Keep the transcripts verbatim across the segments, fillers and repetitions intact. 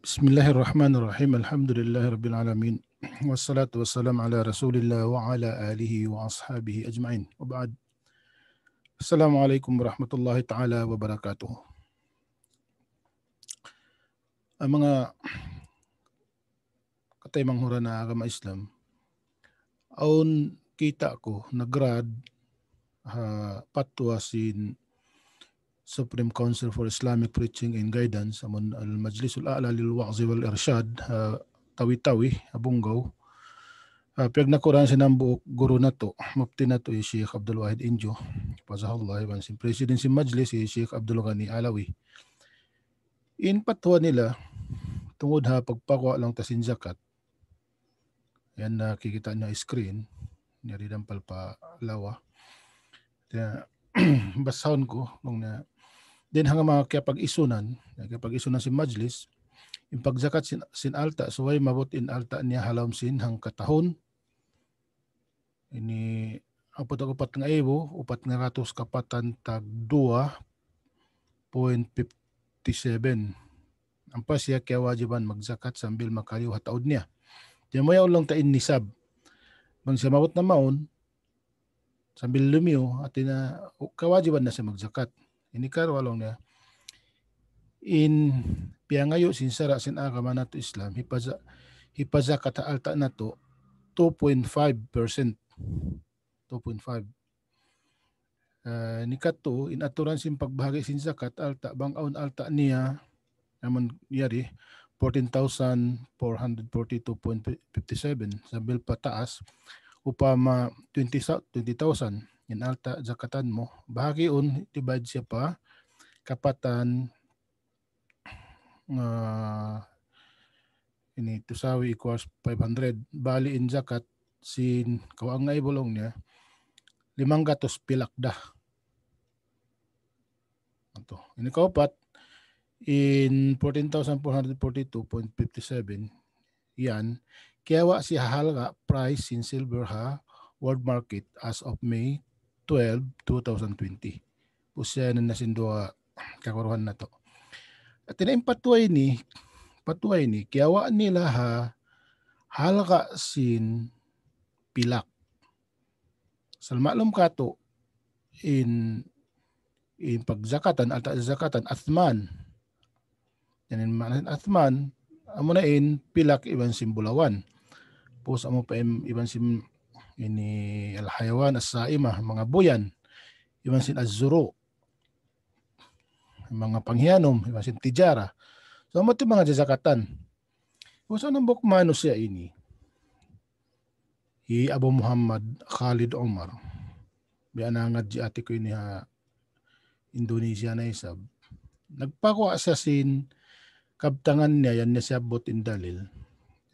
بسم الله الرحمن الرحيم. الحمد لله رب العالمين. والصلاة والسلام على رسول الله وعلى آله وأصحابه أجمعين. وبعد. السلام عليكم ورحمة الله تعالى وبركاته. Ang manga kataymanghuran ha agama Islam, awn kita' ku nag-grad ha patwa sin Supreme Council for Islamic Preaching and Guidance, amun Al-Majlisul A'la lil Wa'zi wal Irshad, ha Tawi-Tawi, ha Bungaw. Ha, piyagnakuran sin hambuuk guru natu', mufti natu', hi Sheikh Abdul Wahid Injo, hafizahullah, iban sin president sin majlis, hi Sheikh Abdul Ghani Alawi. In patwa nila, tungud ha pagpaguwa' laung ta sin zakat. Yan na kikita' niyu ha screen, yari dampal pa lawa. Kaya, basahun ku, laung niya, dayn ha manga kiyapag-isunan, kiyapag-isunan sin majlis, in pagzakat sin, sin alta', subay maabut in alta' niya ha lawm sin hangkatahun, ini apat, apat ngaibu, upat ngaratus kapatan tag dua point fifty seven. Ampa siya kiyawajiban magzakat sambil makaliyu ha taud niya. Di' mu ya ulung ta in nisab. Bang siya maabut na mawn, sambil lumiyu, hati niya, u-, kawajiban na siya magzakat. Ini karuwa laung niya. In piyangayu' sin sara' sin agama natu' Islam, hipaza-, hipazakat ha alta' natu' two point five percent. Two point five. Ah, ini katu', in aturan sin pagbahagi' sin zakat alta', bang awn alta' niya, amun yari, fourteen thousand four hundred forty-two point fifty-seven, sambil pataas, upama twenty sa-, twenty thousand, in alta' zakatan mu, bahagiun, divide siya pa kapatan, ah, ini tusawi equals five hundred. Bali in zakat sin kawhaan ngaibu laung niya, limanggatus pilak da. Ito. Ini kaupat, in fourteen thousand four hundred forty-two point fifty-seven, yan, kiyawa' siya ha halga' price sin silver ha world market as of May twelve, two thousand twenty. Pusiyanan na sin duwa kaguruhan natu'. Hati niya in patwa ini, patwa ini, kiyawa' nila ha halga' sin pilak. Asal maklum katu', in, in pagzakatan, alta' zakatan, athman. Yan in maana sin athman, amuna in pilak iban sin bulawan. Pus amu pa in, iban sin ini al-hayawan as-saima, manga buyan, iban sin az-zuru', manga panghiyanum, iban sin tijara. So, amu ti manga jazakatan. Usa na buk manusiya' ini, hi Abu Muhammad Khalid Umar. Biya' na ngadji' ati ku ini ha Indonesia na isab. Nagpaguwa' siya sin kabtangan niya, yan niya siyabbut in dalil.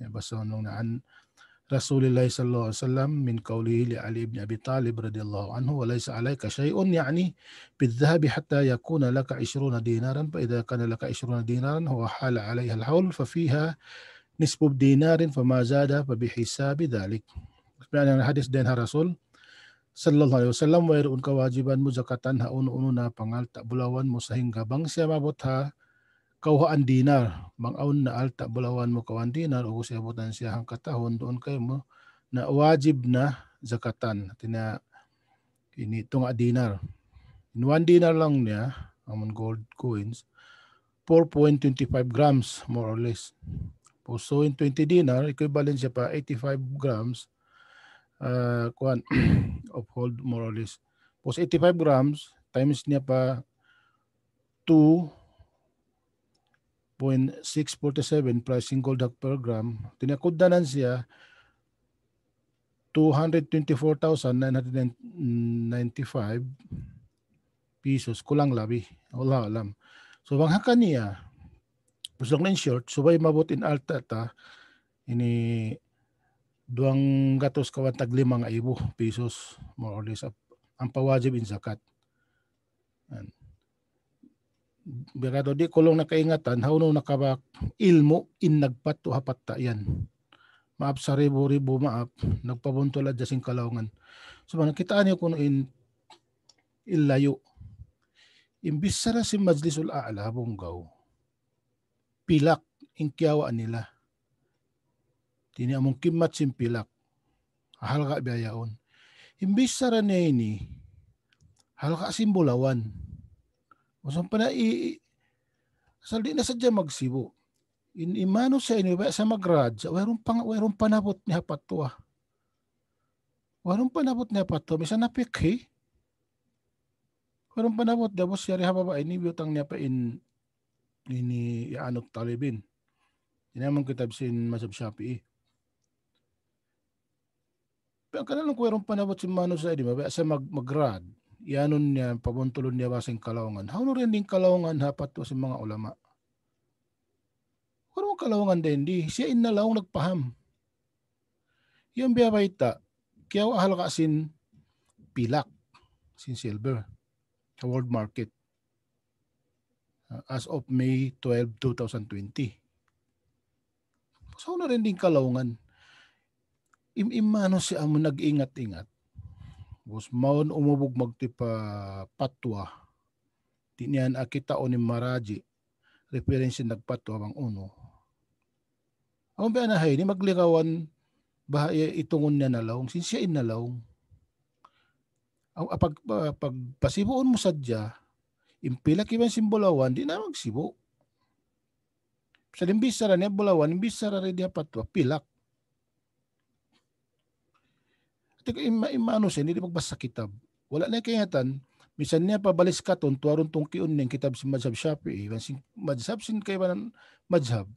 Ya, basta unung na an Rasulillah sallallahu alaihi wasallam min qawlihi li Ali ibn Abi Talib radiyallahu anhu, "Wa laysa alayka shay'un," ya'ni, "bidh-dhahabi hatta yakuna laka ishruna dinaran, fa idha kana laka ishruna dinaran, huwa hala alayha al-hawl, fa fiha nisfu dinarin, fa ma zada, fa bihisabi dhalik." Maana hadis dayn ha Rasul, sallallahu alayhi wasallam, wayruun kawajiban mu zakatan ha unu-unu na pangalta' bulawan mu sahingga bang siya maabut ha kawhaan dinar. Bang awn na alta' bulawan mu kawhaan dinar, ugu siya abutan siya hangkatahun, duun kaymu na wajib na zakatan. Hati niya ini tunga' dinar. In one dinar laung niya, amun gold coins, four point twenty five grams, more or less. So, in twenty dinar, equivalent siya pa eighty five grams, ah, kuwan, of gold, more or less. Pus eighty five grams, times niya pa two point six forty seven price sin gold per gram, hati niya kugdanan siya two hundred twenty-four thousand nine hundred ninety-five pesos, kulang labi. Wallahu alam. So, bang ha kaniya, puslak na in short, subay maabut in alta' ta, ini duwanggatus kawhaan tag lima ngaibu pesos, more or less, ap-, ampa wajib in zakat. Yan. Biya' katu' di' ku laung na kaingatan, hawnu nakabak ilmu' in nagpatwa ha patta' yan. Maap saribu-ribu, maap, nagpabuntul hadja sin kalaungan. So, bang kitaa niyu kunu' in, in layu'. In bichara sin Majlisul A'la, Bungaw. Pilak in kiyawa' nila. Tini amun kimmat sin pilak. Halga' biya' yaun. In bichara niya ini, halga' sin bulawan. Usang pa na i, i, asal di' na sadja magsibu'. In, in manusiya' ini, biya' sa magrad, sa wayruun pang, wayruun panabut niya ha patwa. Wayruun panabut niya ha patwa, misan na fikhi. Wayruun panabut, da bus yari ha baba ini, biyutang niya pa in, ini, i'anat talibin. Ini amun kitab sin mazhab Shafi'i. Pero kananung ku wayruun panabut sin manusiya' ini, mabaya' sa mag-, magrad. Iyanun niya, pabuntulun niya ba sin kalaungan. Hawnu dayn di in kalaungan ha patwa sin manga ulama? Wayruun kalaungan dayn di. Siya in nalaung nagpaham. Yan biyabayta', kiyawa' halga' sin pilak, sin silver, sa world market. Uh, as of May twelve, two thousand twenty. So, na rin din kalaungan. Im-, imano si amu nag-ingat-ingat. Bus maun umubug magtipa patwa. Di' niya na kitaun in maraji'. Reference nagpatwa bang unu. Amu biya' na hay, ini magligawan, baha' iya itungun niya nalaung, sin siya in nalaung. Aw, apag, pa-, pagpasibuun mu sadja, in pilak iban sin bulawan, di' na magsibu'. Sa' in bichara niya bulawan, in bichara niya patwa, pilak. Tika ima-, imano siya, di' magbasa kitab. Wala' na kaingatan, misan niya pa baliskatun, tuwarun tungkiun niya in kitab sin mazhab Shafi'i, iban sin mazhab sin kaibanan mazhab.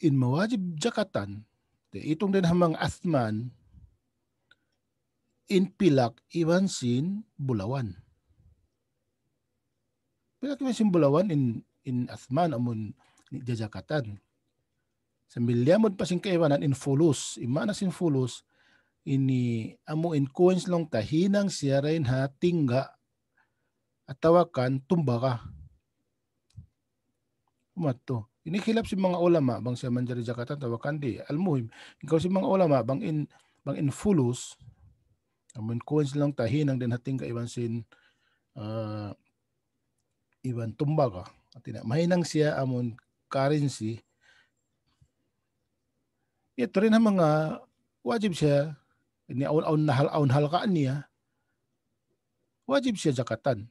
In mawajib jakatan, di' itung dayn ha manga athman, in pilak iban sin bulawan. Pilak iban sin bulawan in, in athman amun jajakatan. Sambil liyamud pa sin kaibanan in fulus. In maana sin fulus, ini amu in coins laung ta hinang siya dayn ha tingga atawa kan tumbaga. Umat tu. Ini khilaf sin manga ulama, bang siya manjari jakatan atawa kan di'. Al-muhim, in kawl sin manga ulama, bang in, bang in fulus, amun coins laung ta hinang dayn ha tingga iban sin, ah, iban tumbaga. Hati niya, mahinang siya amun currency. Yadtu dayn ha manga wajib siya, ini awn, awn nahal, awn halga' niya, wajib siya jakatan.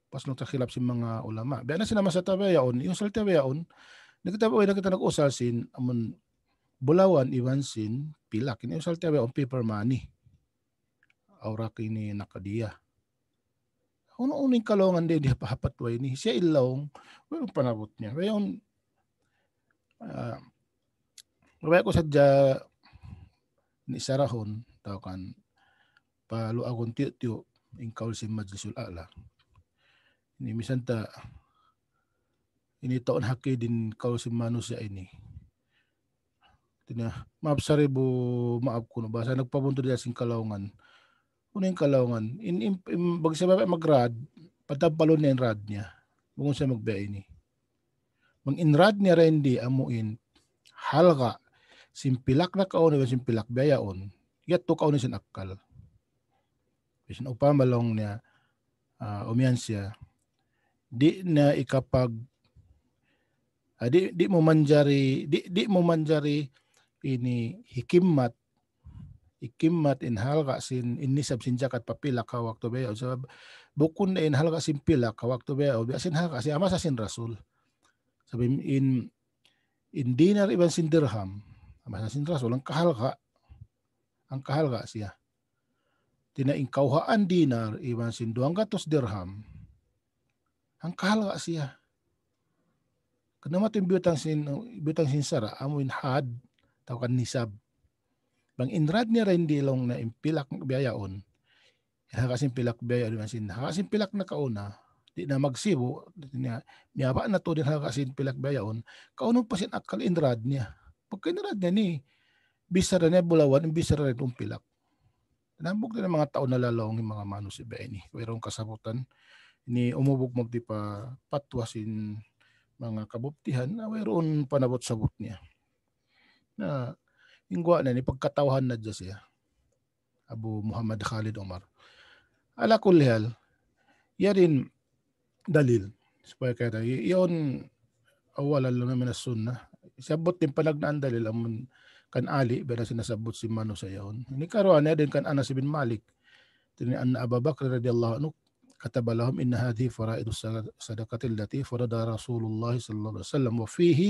Pas nung takhilaf sin manga ulama. Biya' na sin masa ta bihaun, in usal ta bihaun, na kita, na kita nag-usal sin, amun bulawan iban sin pilak. Ini usal ta bihaun paper money. Awrak ini nakadiya. Unu-unu in kalaungan di, di ha patwa ini. Siya in laung, wayruun panabut niya. Wayruun, ah, wayruun ku sadja ini sarahun, atawa kan, paluagun tiyu'-tiyu' in kawl sin Majlisul A'la. Ini misan ta, ini taun haki din kawl sin manusiya' ini. Tina, maap saribu, maap kunu', basa nagpabuntul di sin kalaungan. Unu in kalaungan? In, in, in, bang siya ba magrad, patampalun niya in rad niya. Bungun siya magbiya' ini. Bang in rad niya dayn di amu in halga', sin pilak nakauna, sin pilak bihaun, yadtu kauna sin akkal. Bisan upama laung niya, ah, umiyan siya, di' na ikapag, ah, di', di' mu manjari, di', di' mu manjari ini hikimmat, hikimmat in halga' sin, in nisab sin jakat pa pilak ha waktu bihaun. Sabab bukun na in halga' sin pilak ha waktu bihaun, biya' sin halga' sin ha masa sin Rasul. Sabab in, in dinar iban sin dirham, ha masa sin Rasul, hangkahalga', hangkahalga' siya. Tina in kawhaan dinar iban sin duwanggatus dirham, hangkahalga' siya. Karna' matu in biyutang sin, biyutang sin sara', amu in had, atawa kan nisab. Bang in rad niya dayn di laung niya in pilak bihaun. In halga' sin pilak bihaun, iban sin halga' sin pilak nakauna, di' na magsibu', di' na, miyaba' na tuud in halga' sin pilak bihaun, kaunun pa sin akkal in rad niya. Pagka in rad niya ini, bichara niya bulawan, in bichara niya in pilak. Nambuk dayn ha manga tau nalalaung in manga manusiya' biya' ini. Wayruun kasabutan. Ini umubug magtipa patwa sin manga kabuktihan, na wayruun panabut-sabut niya. Na, in guwa' na ini pagkatawhan na hadja siya. Abu Muhammad Khalid Umar. Ala kulli hal, yari in dalil. Supaya kaya tayo, y-, yaun, أولا لنا من السنة. Siyabbut in panagnaan dalil amun kan Ali, biya' na sin nasabbut sin manusiya' yaun. Ini karuwa niya dayn kan Anas bin Malik. Hāti niya أن أبا بكر رضي الله عنه كتب لهم: إن هذه فرائض الصدقة التي فرضها رسول الله صلى الله عليه وسلم، وفيه،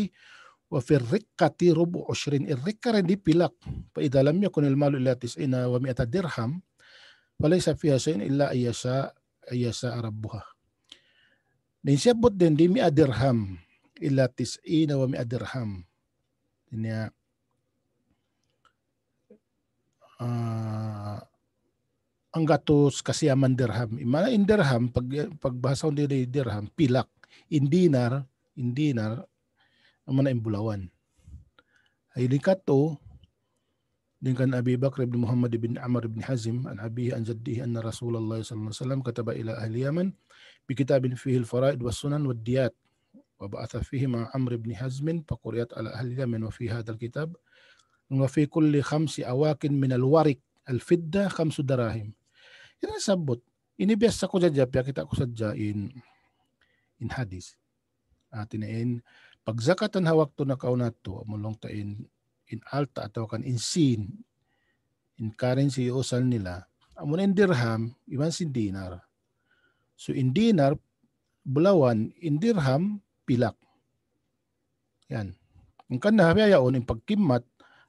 وفي الرقة ربع عشر. In riqqa dayn di pilak. فإذا لم يكن المال إلا تسعين ومائة درهم، فليس فيها شيء إلا أن يشاء، أن يشاء ربها. Na in siyabbut dayn di مائة درهم، إلا تسعين ومائة درهم. Hāti niya, ah, hanggatus kasiyaman dirham. Maana in dirham, pag, pagbahasahun dayn di dirham, pilak. In dinar, in dinar, amuna in bulawan. Ay, ini katu', dayn kan أبي بكر بن محمد بن عمرو بن حزم عن أبيه عن جده أن رسول الله صلى الله عليه وسلم كتب إلى أهل اليمن بكتاب فيه الفرائض والسنن والديات، وبعث فيه مع عمرو بن حزم فقرئت على أهل اليمن، وفي هذا الكتاب: وفي كل خمس أواق من الورق الفضة خمس دراهم. Ini sabbut. Ini biyasa ku sadja, piyakita' ku sadja in, in hadis. Hāti niya in, pagjakatan ha waktu nakauna yadtu, amu laung ta in, in alta' atawa kan in sin, in currency iyusal nila, amuna in dirham, iban sin dinar. So, in dinar, bulawan, in dirham, pilak. Yan. Hangkan na biya' yaun in pagkimmat,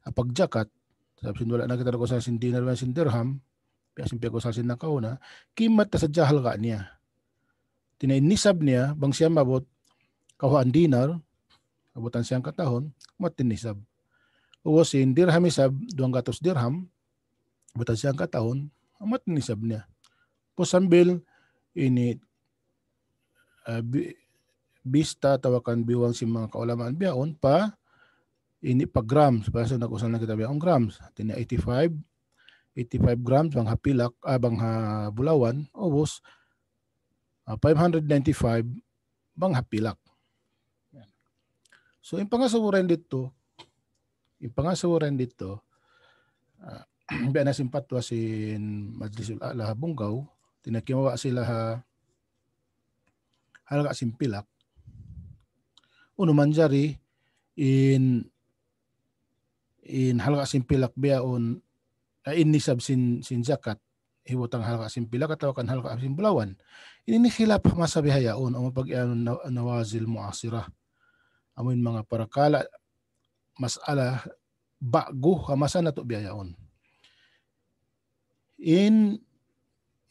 ah, pagjakat, sabab sin wala' na kita nag-usal sin dinar iban sin dirham, biya' sin piyag-usal sin nakauna, kimmat ta sadja halga' niya. Hāti niya in nisab niya, bang siya maabut, kawhaan dinar, abutan siya hangka tahun, amu in nisab. Ubus in dirham isab, duwanggatus dirham, abutan siya hangka tahun, amu in nisab niya. Pag sambil ini, ah, bi-, bista atawa kan biwang sin manga kaulamaan biya' yaun pa ini pa grams, pasal nag-usal na kita biya' yaun grams. Hāti niya eighty-five, eighty-five grams bang ha pilak, ah, bang ha bulawan, ubus, ah, five hundred ninety-five bang ha pilak. So, in pangasubu dayn didtu, in pangasubu dayn didtu, ah, biya' na sin patwa sin Majlisul A'la ha Bunggaw, hāti niya kimawa' sila ha halga' sin pilak. Unu manjari in, in halga' sin pilak biya' yaun, ah, in nisab sin, sin jakat, hibutang halga' sin pilak atawa kan halga' sin bulawan. Ini khilaf ha masa bihaun, amu pag-iyanun na-, nawazil mu'asirah. Amu in manga parakala' mas'ala ba'gu ha masa natu' bihaun. In,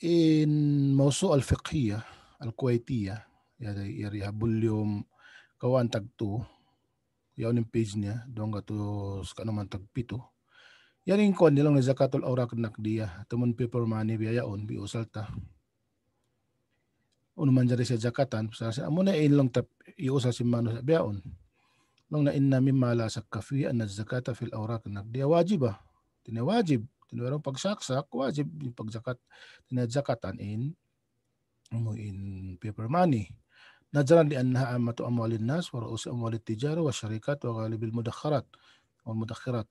in Mawsu'ah al-Fiqhiyyah al-Kuwaitiyyah, yari, yari ha volume kawhaan tagtu, yaun in page niya, duwanggatus kanuman tagpitu. Yan in kuwan nila na zakatul awraq naqdiyah, atawa paper money biya' yaun, biyusal ta. Unu manjari siya jakatan, sa, sa, amuna in laung ta, iyusal sin manusiya' biya' yaun. Laung niya إن مما لا شك فيه أن الزكاة في الأوراق النقدية واجبة. Hāti niya wajib, hāti niya wayruun pagsaksak, wajib in pagjakat, hāti niya jakatan in, amu in paper money. نظرا لأنها عامة أموال الناس ورؤوس أموال التجارة والشركات وغالب المدخرات، والمدخرات،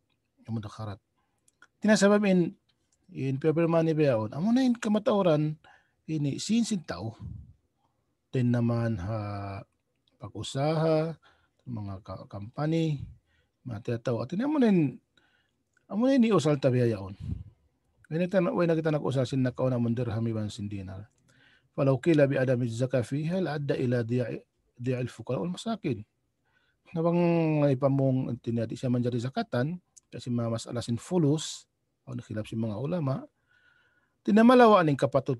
المدخرات. Hāti niya sabab in, in paper money biya' yaun, amuna in kamatauran ini sin, sin tau. Taymanghud ha pag-usaha, manga ka-, company, manga tiyatau. Hāti niya amuna in, amuna in iyusal ta biya' yaun. Way na kita, way na kita nag-usal sin nakauna amun dirham iban sin dinar. فلو قيل بعدم الزكاة فيها لأدى إلى ضياع، ضياع الفقراء والمساكين. Na bang ipamung, hāti niya di' siya manjari zakatan, kasi manga mas'ala sin fulus, awn khilaf sin manga ulama, hāti niya malawa' in kapatut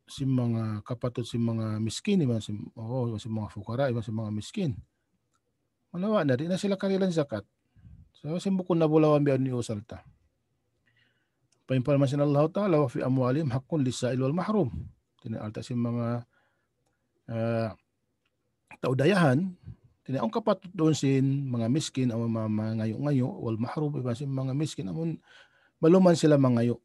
sin manga, kapatut sin manga miskin, iban sin, oh, iban sin manga fukara, iban sin manga miskin. Malawa' na, di' na sila karihilan zakat. So, sin bukun na bulawan biya' yaun iyusal ta. Pag-iyanun sin Allah Ta'ala, وفي أموالهم حق للسائل والمحروم. Hāti niya alta' sin manga, ah, tau dayahan, hāti niya awn kapatut duun sin manga miskin, amun ma-, mangayu'-ngayu', والمحروم, iban sin manga miskin, amun maluman sila mangayu'.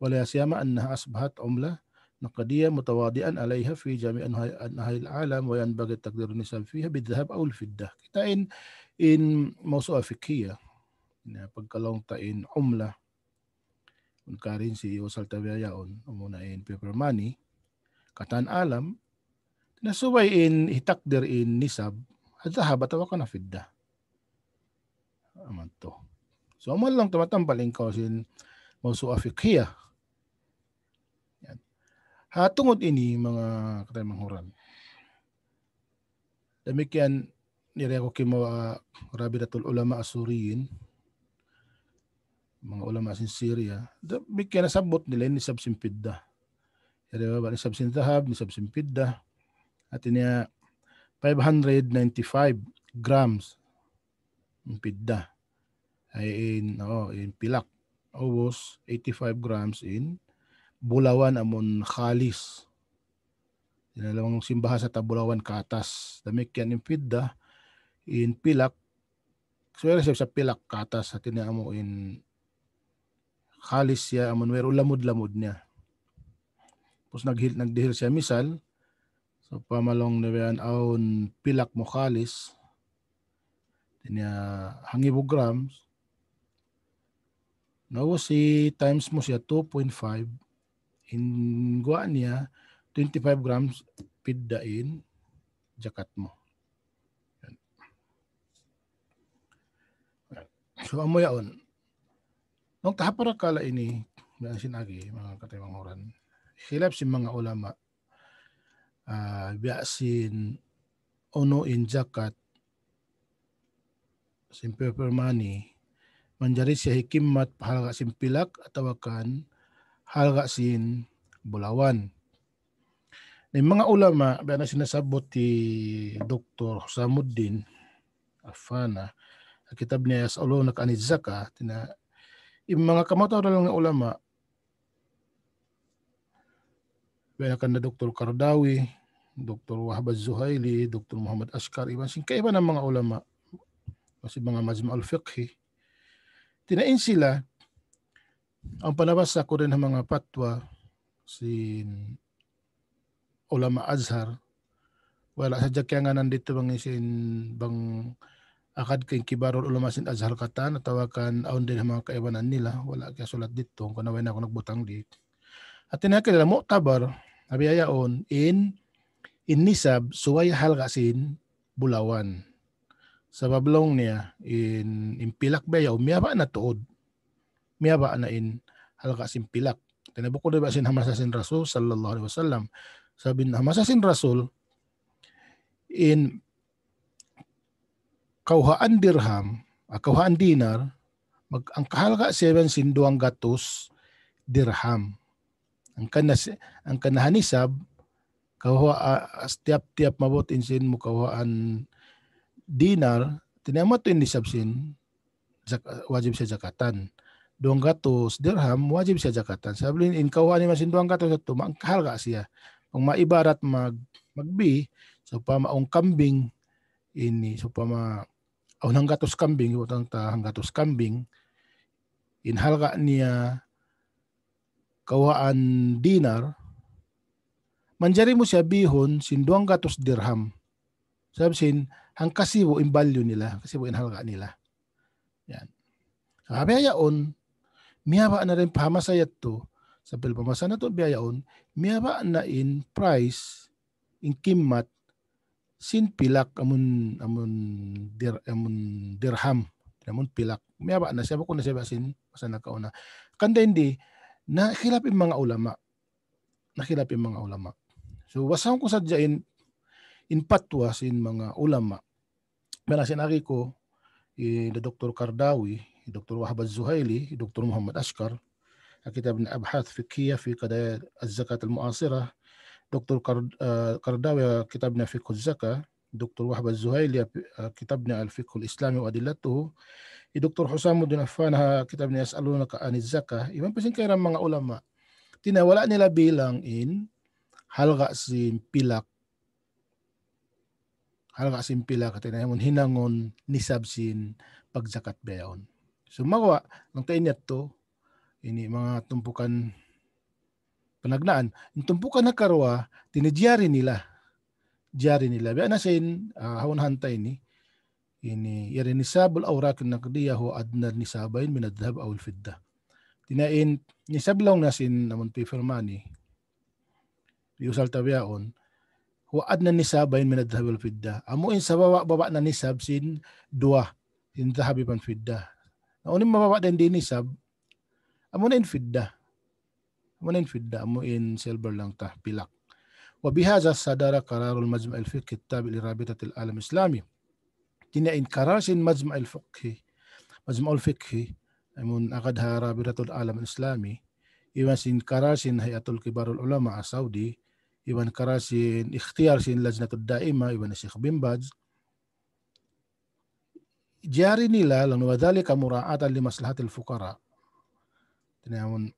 ولا سيما أنها أصبحت عملة نقدية متواضعا عليها في جميع أنحاء، أنحاء العالم، وينبغي تقدير النصاب فيها بالذهب أو الفضة. Kita' in, in mawsu'ah fiqhiyyah. Na, pagka laung ta in umlah, in currency, iyusal ta biya' yaun, amuna in paper money, katan alam, Na subay in hitakdir in nisab, dhahab atawa kan fidda. Amu yadtu. So, amu laung tumatambal in kaw sin mawsu'a fiqhiyah. Yan. Ha tungud ini, manga kataymanghuran. Damikkiyan, niyari aku kimawa' Rabitatul Ulama As-Suriyin, manga ulama sin Syria. Damikkiyan nasabbut nila in nisab sin fidda. Yari ba nisab sin dhahab, nisab sin fidda. Hati niya five hundred ninety-five grams in fidda. Ay in, oh, in pilak. Ubus eighty-five grams in bulawan amun khalis. Yan laung sin bahasa ta bulawan katas. Damikkiyan in fidda, in pilak. So, yari siya sa pilak katas, hati niya amu in khalis siya, amun wayruun lamud-lamud niya. Tapos naghil-, nagdihil siya misal, so, pamalaung na yan awn pilak mu khalis, hati niya hangibu grams, na ubus i-times mu siya two point five, in guwa' niya, twenty-five grams fidda in jakat mu. Yan. So, amu yaun. Nung tahaparakala ini, biya' sin agi, manga kataymanghuran. Khilaf sin manga ulama, ah, biya' sin unu in jakat, sin paper money, manjari siya hikimmat pa halga' sin pilak atawa kan halga' sin bulawan. Na in manga ulama, biya' na sin nasabbut hi Doktor Husamuddin Affana, ha kitab niya Yas'alunaka 'anil Zakah, hati niya, in manga kamatauran nga ulama, biya' na kan Doktor Qaradawi, Doktor Wahbah Zuhaili, Doktor Muhammad Ashkar, iban sin kaibanan manga ulama, iban sin manga Majma'ul Fiqhi. Hati niya in sila, awn panabasa ku dayn ha manga fatwa sin ulama Azhar. Wala' sadja kiyangānan didtu bang isin bang akad ka in kibarul ulama sin Azhar katan atawa kan awn dayn ha manga kaibanan nila, wala' kiyasulat didtu, hangkan way na aku nagbutang di. Hati niya kanila mu'tabar, ha biya' yaun in, in nisab subay halga' sin bulawan. Sabab laung niya in, in pilak biya' yaun, miyaba' na tuud. Miyaba' na in halga' sin pilak. Hati niya bukun da biya' sin ha masa sin Rasul sallallahu alayhi wasallam. Sabab in ha masa sin Rasul, in kawhaan dirham, ah, kawhaan dinar, mag-, hangka halga' siya iban sin duwang gatus dirham. Hangkan na si-, hangkan na ha nisab, kawha, ah, tiyap-tiyap maabut in sin mu kawhaan dinar, hati niya amu yadtu in nisab sin zak-, wajib siya jakatan. Duwang gatus dirham, wajib siya jakatan. Sabab in kawhaan niya sin duwang gatus yadtu, hangka halga' siya. Bang maibarat mag-, magbi, sawpama awn kambing ini, sawpama awn hanggatus kambing, iban ta hanggatus kambing, in halga' niya kawhaan dinar, manjari mu siya bihun sin duwang gatus dirham. Sabab sin hangkasibu' in value nila, hangkasibu' in halga' nila. Yan. Sabab yaun, miyaba' na dayn pa ha masa yadtu, sambil pa masa natu' biya' yaun, miyaba' na in price, in kimmat, sin pilak amun, amun dir-, amun dirham, amun pilak. Miyaba' na siya, bukun na siya biya' sin masa nakauna. Hangkan da in di, nakhilaf in manga ulama. Nakhilaf in manga ulama. So, basahun ku sadja in, in patwa sin manga ulama. Biya' na sin agi ku, hi Doktor Qaradawi, hi Doktor Wahbah Zuhaili, hi Doktor Muhammad Ashkar, ha kitab niya Abhath Fiqhiyah fi Qadaya Az-Zakat Al-Mu'asirah, Doktor Qar-, ah, Qaradawi, ha kitab niya Fiqh Az-Zakah, Doktor Wahbah Zuhaili, ha, ha kitab niya Al-Fiqh Al-Islami wa Adillatuhu, hi Doktor Husamuddin Affan, ha kitab niya Yas'alunaka 'Anil Zakah, iban pa sin kaibanan manga ulama. Hati niya wala' nila bilang in halga' sin pilak, halga' sin pilak, hati niya amun hinangun nisab sin pagjakat biya' yaun. Sumagawa', laung ta ini yadtu, ini manga tumpukan panagnaan. In tumpukan hikaruwa, hati niya jari nila. Jari nila. Biya' na sin, ah, ha unahan ta ini. Ini, yari nisabul awraq an-naqdiyah huwa adna nisabayn min adh-dhahab aw al-fiddah. Hati niya in, nisab laung niya sin amun paper money. Iyusal ta biya' yaun. هو أدنى النصابين من الذهب والفضة. Amu in sababa'-baba' na nisab sin duwa, sin dhahab iban fidda. Na unu in mababa' dayn di nisab, amu na in fidda. Amu na in fidda, amu in silver laung ta, pilak. وبهذا صدر قرار المجمع الفقهي التابع لرابطة العالم الإسلامي. Hati niya in karar sin Majma' al-Fiqhi, Majma' al-Fiqhi, amun agad ha Rabitatul Alam Islami, iban sin karar sin Hayatul Kibarul Ulama Saudi, iban karar sin ikhtiyar sin Lajnatud Daima, iban Sheikh bin Baz, jari nila laung, وذلك مراعاة لمصلحة الفقراء. Hati niya amun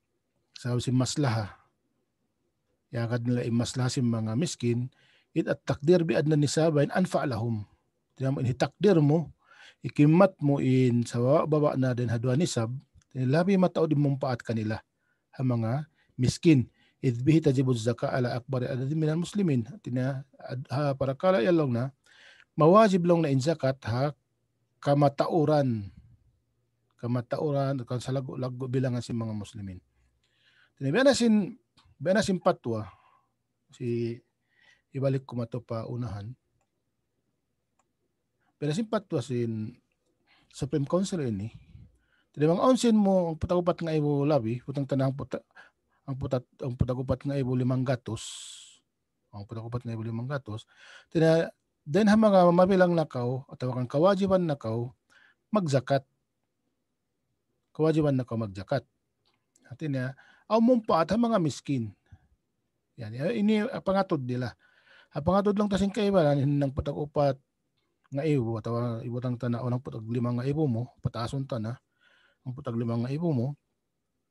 sabab sin maslaha. Iyagad nila in maslaha sin manga miskin, إذ التقدير بأدنى النصابين أنفع لهم. Hati niya amun hitakdir mu, hikimmat mu in sababa'-baba' na dayn ha duwa nisab, hati niya labi mataud in mumpaat kanila ha manga miskin. إذ به تجب الزكاة على أكبر عدد من المسلمين. Hati niya, ad-, ha parakala' yan laung na, mawajib laung na in zakat ha kamatauran, kamatauran, kan salaggu'-laggu' bilangan sin manga muslimin. Hati niya, biya' na sin, biya' na sin patwa, si, hibalik ku matu pa unahan. Biya' na sin patwa sin Supreme Council ini. Hati niya, bang awn sin mu hangpu' tag-upat ngaibu labi, butang ta na hangpu' ta-, hangpu' ta-, hangpu' tag-upat ngaibu limanggatus. Hangpu' tag-upat ngaibu limanggatus. Hati niya, dayn ha manga mabilang na kaw, atawa kan kawajiban na kaw, magzakat. Kawajiban na kaw magzakat. Hati niya, awn mumpaat ha manga miskin. Yan, ini, ah, pangatud nila. Ah, pangatud laung ta sin kaibanan, in hangpu' tag-upat ngaibu, atawa hibutang ta na, hangpu' tag-lima ngaibu mu, pataasun ta na, hangpu' tag-lima ngaibu mu.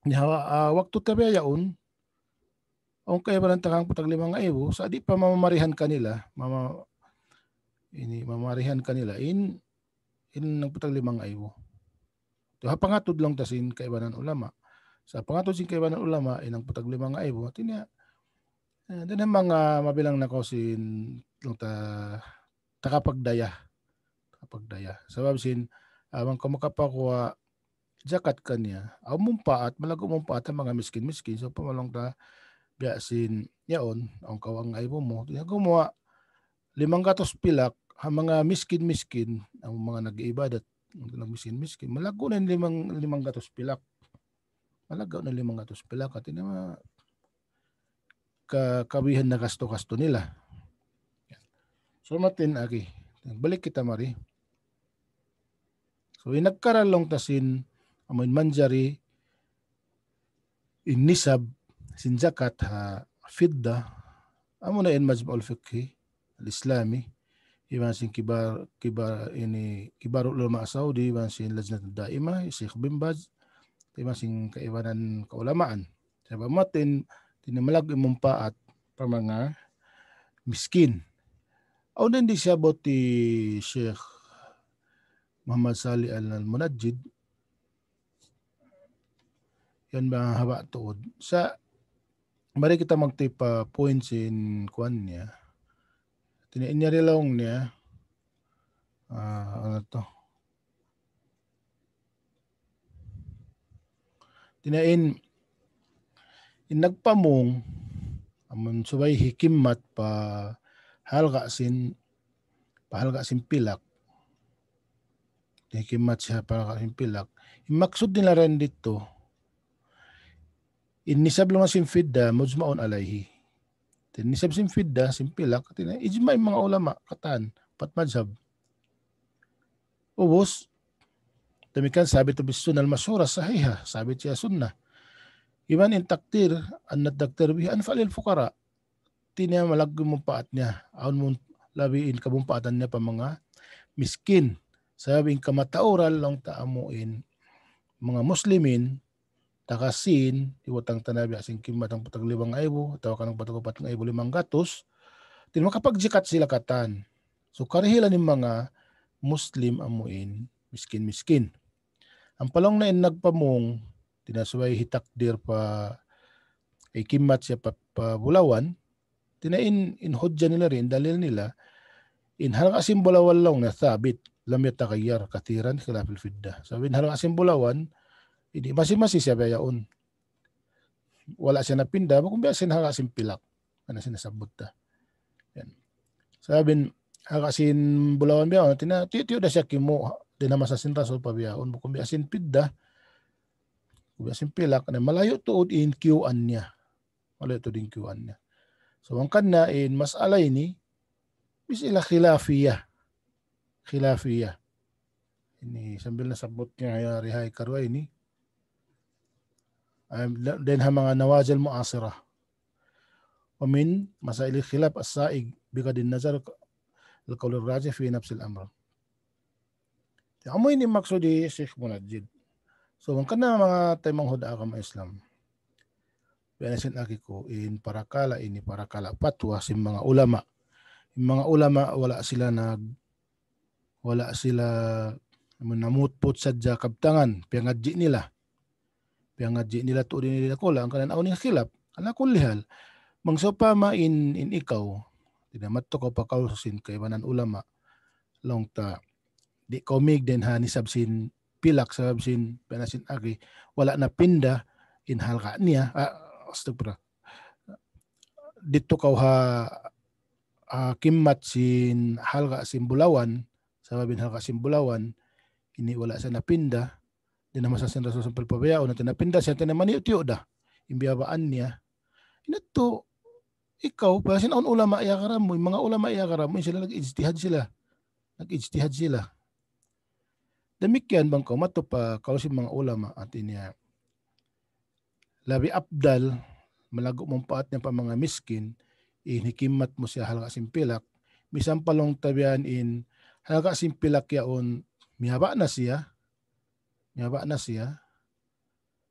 Niya, ah, waktu ta biya' yaun, awn kaibanan ta hangpu' tag-lima ngaibu, sa' di' pa mamarihan kanila, mama-, ini, mamarihan kanila, in, in hangpu' tag-lima ngaibu. Hati niya, ha pangatud laung ta sin kaibanan ulama. Sa' pangatud sin kaibanan ulama, in hangpu' tag-lima ngaibu. Hati niya, eh, dayn ha manga mabilang na kaw sin laung ta takapagdaya. Takapagdaya. Sabab sin, ah, bang kaw makapaguwa' zakat kaniya, awn mumpaat, malaggu' mumpaat ha manga miskin-miskin. So, pamalaung ta, biya' sin, yaun, awn kaw ngaibu mu. Hati niya, gumuwa' limanggatus pilak, ha manga miskin-miskin, awn manga nag-iibadat, nag-miskin-miskin, malaggu' na in limang, limanggatus pilak. Malaggu' na limanggatus pilak, hati niya ma-, ka-, kabihan na gastu-gastu nila. So, matin agi. Balik kita mari. So, in nagkaral laung ta sin, amun manjari, in nisab sin zakat ha fidda, amuna in Majma'ul Fiqhi al-Islami, iban sin kibar, kibar ini, Kibarul Ulama Saudi, iban sin Lajnat Daima, Sheikh bin Baz, iban sin kaibanan kaulamaan. Sabab matin, hati niya malaggu' in mumpaat pa manga miskin. Awn di' siyabbut hi Sheikh Muhammad Salih Al-Munajjid, yan ba haba' tuud. Sa', mari kita magtipa points in kuwan niya. Hati niya in yari laung niya, ah, unu to? Hati niya in, in nagpamung, amun subay hikimmat pa halga' sin, pa halga' sin pilak. Hikimmat siya pa halga' sin pilak. In maksud nila dayn didtu, in nisab laung sin fidda, mujma'un alayhi. In nisab sin fidda, sin pilak, hati niya, ijma' in manga ulama, katan, pat mazhab. Ubus, damikkiyan sabit bis sunnah al-mashhurah sahihah, sabit siya sunnah. Iban in takdir, anna takdir bihi anfa' lil fuqara. Hati niya malaggu' mumpaat niya, awn mun-, labi in kamumpaatan niya pa manga miskin. Sabab in kamatauran laung ta amu in manga muslimin, taga sin, hibutang ta na biya' sin kimmat hangpu' tag-lima ngaibu, atawa kan hangpu' tag-upat ngaibu limanggatus, hati niya makapagzakat sila katan. So, karihilan in manga Muslim amu in miskin-miskin. Ampa laung na in nagpamung, hati niya subay hitakdir pa, hikimmat siya pa, pa bulawan, hati niya in, in hujja nila dayn, dalil nila, in halga' sin bulawan laung niya thabit, lam yataghayyar kathiran khilafil fidda. Sabab in halga' sin bulawan, ini masi-masi siya biya' yaun. Wala' siya napinda, bukun biya' sin halga' sin pilak. Unu sin nasabbut ta. Yan. Sabab in halga' sin bulawan biya' unu, tina, tiyu'-tiyu' da siya kimu', di' na masa sin Rasul pa biya' unu, bukun biya' sin pidda, bukun biya' sin pilak, na malayu' tuud in kiyuan niya. Malayu' tuud in kiyuan niya. So, hangkan na in mas'ala ini, mas'ala khilafiyah. Khilafiyah. Ini sambil nasabbut niya ya rihay karwa ini. Dayn ha manga nawazil mu'asirah. ومن مسائل الخلاف السائغ بغض النظر القول الراجح في نفس الأمر. Amu ini maksud hi Sheikh Munajjid. So, hangkan na manga taymanghud ha agama Islam. Biya' na sin agi ku, in parakala' ini, parakala' patwa sin manga ulama. In manga ulama, wala' sila nag-, wala' sila manamutput sadja kabtangan, piyangadji' nila. Piyangadji' nila tuud ini nila kula, hangkan na awn in khilaf. Ala kulli hal, bang sawpama in, in ikaw, tina madtu kaw pa kaul sin kaibanan ulama, laung ta, di' kaw mīg dayn ha nisab sin pilak, sabab sin, biya' na sin agi, wala' napinda in halga' niya, ah, astagfirullah. Didtu kaw ha, ha kimmat sin halga' sin bulawan, sabab in halga' sin bulawan, ini wala' siya napinda, di' na masa sin Rasul sampay pa biya' unu, napinda siya, tina maniyu'-tiyu' da in biyabaan niya. Ini tuud, ikaw, biya' sin awn ulama iyagaran mu, in manga ulama iyagaran mu, sila nag-ijtihad sila. Nag-ijtihad sila. Damikkiyan bang kaw madtu pa kaul sin manga ulama, hāti niya, labi afdal, malaggu' manpaat niya pa manga miskin, in hikimmat mu siya halga' sin pilak, misan pa laung ta biya' yan in halga' sin pilak yaun, miyababa' na siya, miyababa' na siya,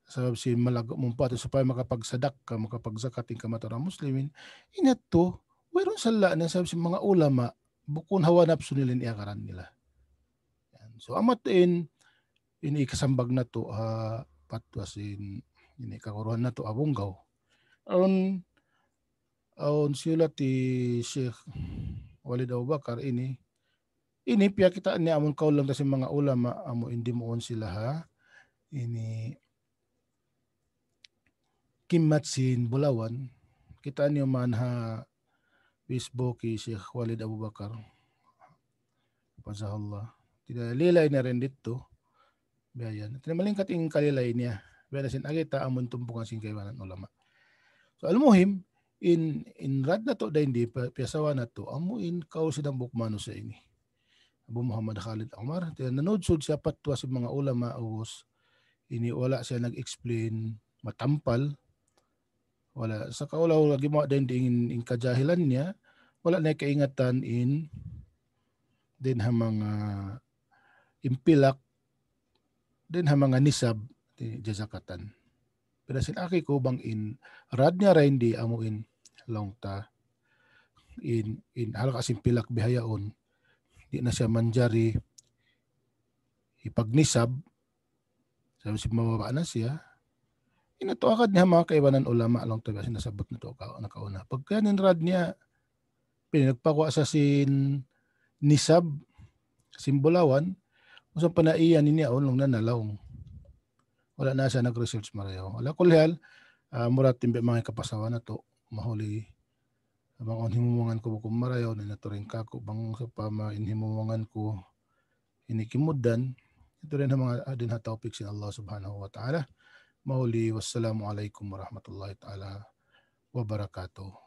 sabab sin malaggu' manpaat supaya makapagsadakka, makapagzakat in kamatauran muslimin, ini tuud, wayruun sala' niya sabab sin manga ulama, bukun hawa napsu nila in iyagaran nila. Yan. So, amu tuud in, ini kasambag natu', ha, patwa sin, ini kaguruhan natu', ha Bunggaw. Awn, awn siyulat hi Sheikh Walid Abu Bakar ini, ini piyakita' niya amun kaul laung ta sin manga ulama, amu in dimuun sila ha, ini kimmat sin bulawan, kita' niyu man ha Facebook hi Sheikh Walid Abu Bakar. Hafizahullah. Tina lilay niya dayn didtu. Biya' yan. Tina malingkat in kalilay niya. Biya' na sin agi ta amun tumpukan sin kaibanan ulama. So, al-muhim, in, in rad natu' dayn di, pa-, piyasawa natu', amu in kaul sin hambuuk manusiya' ini. Abu Muhammad Khalid Umar, tina nanudsud siya patwa sin manga ulama, ubus, ini wala' siya nag-explain matampal, wala', sa' kaulaw lagi mu dayn di in, in kajahilan niya, wala' niya kaingatan in, dayn ha manga, in pilak, dayn ha manga nisab, di' jazakatan. Biya' na sin agi ku bang in rad niya dayn di amu in laung ta in, in halga' sin pilak bihaun, di' na siya manjari hipagnisab, sabab sin mababa' na siya. Ini tuud agad niya manga kaibanan ulama laung ta biya' sin nasabbut natu' ka-, nakauna. Pagka in rad niya, pinagpakuasa sin nisab, sin bulawan, usang panaiyan ini awn laung na nalaung. Wala' na siya nag-research marayaw. Ala kulli hal, ah, mura timbe manga kapasawan natu', mahuli. Bang awn himumungan ku bukun marayaw, na naturing kaku', bang sawpama in himumungan ku ini kimugdan, itu dayn ha manga, ah, dayn ha tawpik sin Allah Subhanahu wa Ta'ala. Mahuli, wassalamu alaykum warahmatullahi ta'ala wabarakatuh.